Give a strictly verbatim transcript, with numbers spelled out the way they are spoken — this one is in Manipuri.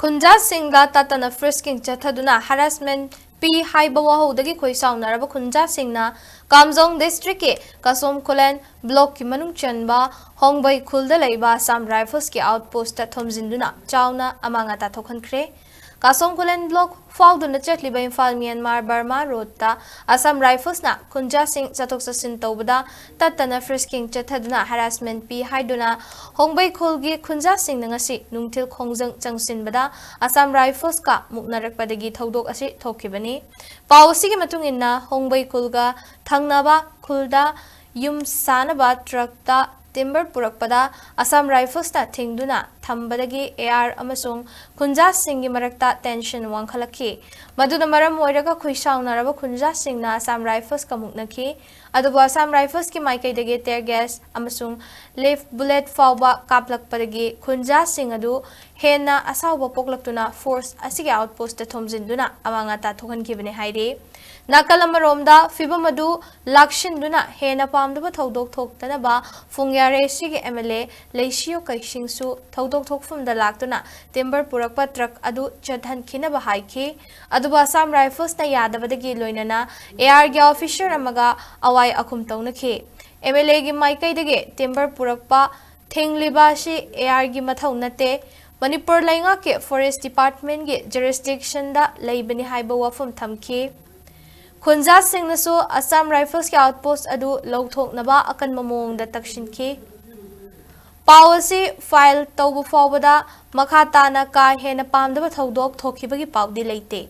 ꯈꯨꯟꯖꯥꯁꯤꯡꯗ ꯇꯠꯇꯅ ꯐ꯭ꯔꯤꯁꯀꯤꯡ ꯆꯠꯊꯗꯨꯅ ꯍꯔꯥꯁꯃꯦꯟ ꯄꯤ ꯍꯥꯏꯕ ꯋꯥꯍꯧꯗꯒꯤ ꯈꯣꯏꯁꯥꯎꯅꯔꯕ ꯈꯨꯟꯖꯥꯁꯤꯡꯅ ꯀꯥꯝꯖꯣꯡ ꯗꯤꯁꯇ꯭ꯔꯤꯛꯀꯤ ꯀꯥꯁꯣꯝ ꯈꯨꯂꯦꯟ ꯕ꯭ꯂꯣꯛꯀꯤ ꯃꯅꯨꯡ ꯆꯟꯕ ꯍꯣꯡꯕꯩ ꯈꯨꯜꯗ ꯂꯩꯕ ꯑꯁꯥꯝ ꯔꯥꯏꯐꯜꯁꯀꯤ ꯑꯥꯎꯠꯄꯣꯁꯇ ꯊꯣꯝꯖꯤꯟꯗꯨꯅ ꯆꯥꯎꯅ ꯑꯃꯥꯡ ꯑꯇꯥ ꯊꯣꯛꯍꯟꯈ꯭ꯔꯦ꯫ ꯀꯥꯁꯣꯝ ꯈꯨꯂꯦꯟ ꯕ꯭ꯂꯣꯛ ꯐꯥꯎꯗꯨꯅ ꯆꯠꯂꯤꯕ ꯏꯝꯐꯥꯜ ꯃ꯭ꯌꯥꯟꯃꯥꯔ ꯕꯔꯃꯥ ꯔꯣꯗꯇ ꯑꯁꯥꯝ ꯔꯥꯏꯐꯜꯁꯅ ꯈꯨꯟꯖꯥꯁꯤꯡ ꯆꯠꯊꯣꯛ ꯆꯠꯁꯤꯟ ꯇꯧꯕꯗ ꯇꯠꯇꯅ ꯐ꯭ꯔꯤꯁꯀꯤꯡ ꯆꯠꯊꯗꯨꯅ ꯍꯔꯥꯁꯃꯦꯟ ꯄꯤ ꯍꯥꯏꯗꯨꯅ ꯍꯣꯡꯕꯩ ꯈꯨꯜꯒꯤ ꯈꯨꯟꯖꯥꯁꯤꯡꯅ ꯉꯁꯤ ꯅꯨꯡꯊꯤꯜ ꯈꯣꯡꯖꯪ ꯆꯪꯁꯤꯟꯕꯗ ꯑꯁꯥꯝ ꯔꯥꯏꯐꯜꯁꯀ ꯃꯨꯛꯅꯔꯛꯄꯗꯒꯤ ꯊꯧꯗꯣꯛ ꯑꯁꯤ ꯊꯣꯛꯈꯤꯕꯅꯤ꯫ ꯄꯥꯎ ꯑꯁꯤꯒꯤ ꯃꯇꯨꯡ ꯏꯟꯅ ꯍꯣꯡꯕꯩ ꯈꯨꯜꯒ ꯊꯪꯅꯕ ꯈꯨꯜꯗ ꯌꯨꯝ ꯁꯥꯅꯕ ꯇ꯭ꯔꯛꯇ ꯇꯤꯝꯕꯔ ꯄꯨꯔꯛꯄꯗ ꯑꯁꯥꯝ ꯔꯥꯏꯐꯜꯁꯅ ꯊꯤꯡꯗꯨꯅ ꯊꯝꯕꯗꯒꯤ ꯑꯦ ꯑꯥꯔ ꯑꯃꯁꯨꯡ ꯈꯨꯟꯖꯥꯁꯤꯡꯒꯤ ꯃꯔꯛꯇ ꯇꯦꯟꯁꯟ ꯋꯥꯡꯈꯠꯂꯛꯈꯤ꯫ ꯃꯗꯨꯅ ꯃꯔꯝ ꯑꯣꯏꯔꯒ ꯈꯣꯏꯁꯥꯎꯅꯔꯕ ꯈꯨꯟꯖꯥꯁꯤꯡꯅ ꯑꯁꯥꯝ ꯔꯥꯏꯐꯜꯁꯀ ꯃꯨꯛꯅꯈꯤ꯫ ꯑꯗꯨꯕꯨ ꯑꯁꯥꯝ ꯔꯥꯏꯐꯜꯁꯀꯤ ꯃꯥꯏꯀꯩꯗꯒꯤ ꯇꯤꯌꯔ ꯒ꯭ꯌꯥꯁ ꯑꯃꯁꯨꯡ ꯂꯤꯐ ꯕꯨꯂꯦꯠ ꯐꯥꯎꯕ ꯀꯥꯞꯂꯛꯄꯗꯒꯤ ꯈꯨꯟꯖꯥꯁꯤꯡ ꯑꯗꯨ ꯍꯦꯟꯅ ꯑꯁꯥꯎꯕ ꯄꯣꯛꯂꯛꯇꯨꯅ ꯐꯣꯔꯁ ꯑꯁꯤꯒꯤ ꯑꯥꯎꯠꯄꯣꯁꯇ ꯊꯣꯝꯖꯤꯟꯗꯨꯅ ꯑꯃꯥꯡ ꯑꯇꯥ ꯊꯣꯛꯍꯟꯈꯤꯕꯅꯤ ꯍꯥꯏꯔꯤ꯫ ꯅꯥꯀꯜ ꯑꯃꯔꯣꯝꯗ ꯐꯤꯕꯝ ꯑꯗꯨ ꯂꯥꯛꯁꯤꯟꯗꯨꯅ ꯍꯦꯟꯅ ꯄꯥꯝꯗꯕ ꯊꯧꯗꯣꯛ ꯊꯣꯛꯇꯅꯕ ꯐꯨꯡꯌꯥꯔꯦ ꯁꯤꯒꯤ ꯑꯦꯝ ꯑꯦꯜ ꯑꯦ ꯂꯩꯁꯤꯌꯣ ꯀꯩꯁꯤꯡꯁꯨ ꯊꯧꯗꯣꯛ ꯊꯣꯛꯐꯝꯗ ꯂꯥꯛꯇꯨꯅ ꯇꯤꯝꯕꯔ ꯄꯨꯔꯛꯄ ꯇ꯭ꯔꯛ ꯑꯗꯨ ꯆꯠꯍꯟꯈꯤꯅꯕ ꯍꯥꯏꯈꯤ꯫ ꯑꯗꯨꯕꯨ ꯑꯁꯥꯝ ꯔꯥꯏꯐꯜꯁꯅ ꯌꯥꯗꯕꯗꯒꯤ ꯂꯣꯏꯅꯅ ꯑꯦ ꯑꯥꯔꯒꯤ ꯑꯣꯐꯤꯁꯔ ꯑꯃꯒ ꯑꯋꯥꯏ ꯑꯈꯨꯝ ꯇꯧꯅꯈꯤ꯫ ꯑꯦꯝ ꯑꯦꯜ ꯑꯦꯒꯤ ꯃꯥꯏꯀꯩꯗꯒꯤ ꯇꯤꯝꯕꯔ ꯄꯨꯔꯛꯄ ꯊꯤꯡꯂꯤꯕ ꯑꯁꯤ ꯑꯦ ꯑꯥꯔꯒꯤ ꯃꯊꯧ ꯅꯠꯇꯦ, ꯃꯅꯤꯄꯨꯔ ꯂꯩꯉꯥꯛꯀꯤ ꯐꯣꯔꯦꯁ ꯗꯤꯄꯥꯔꯠꯃꯦꯟꯒꯤ ꯖꯨꯔꯤꯁꯗꯤꯛꯁꯟꯗ ꯂꯩꯕꯅꯤ ꯍꯥꯏꯕ ꯋꯥꯐꯝ ꯊꯝꯈꯤ꯫ ꯈꯨꯟꯖꯥꯁꯤꯡꯅꯁꯨ ꯑꯁꯥꯝ ꯔꯥꯏꯐꯜꯁꯀꯤ ꯑꯥꯎꯠꯄꯣꯁ ꯑꯗꯨ ꯂꯧꯊꯣꯛꯅꯕ ꯑꯀꯟꯕ ꯃꯑꯣꯡꯗ ꯇꯛꯁꯤꯟꯈꯤ꯫ ꯄꯥꯎ ꯑꯁꯤ ꯐꯥꯏꯜ ꯇꯧꯕ ꯐꯥꯎꯕꯗ ꯃꯈꯥ ꯇꯥꯅ ꯀꯥ ꯍꯦꯟꯅ ꯄꯥꯝꯗꯕ ꯊꯧꯗꯣꯛ ꯊꯣꯛꯈꯤꯕꯒꯤ ꯄꯥꯎꯗꯤ ꯂꯩꯇꯦ꯫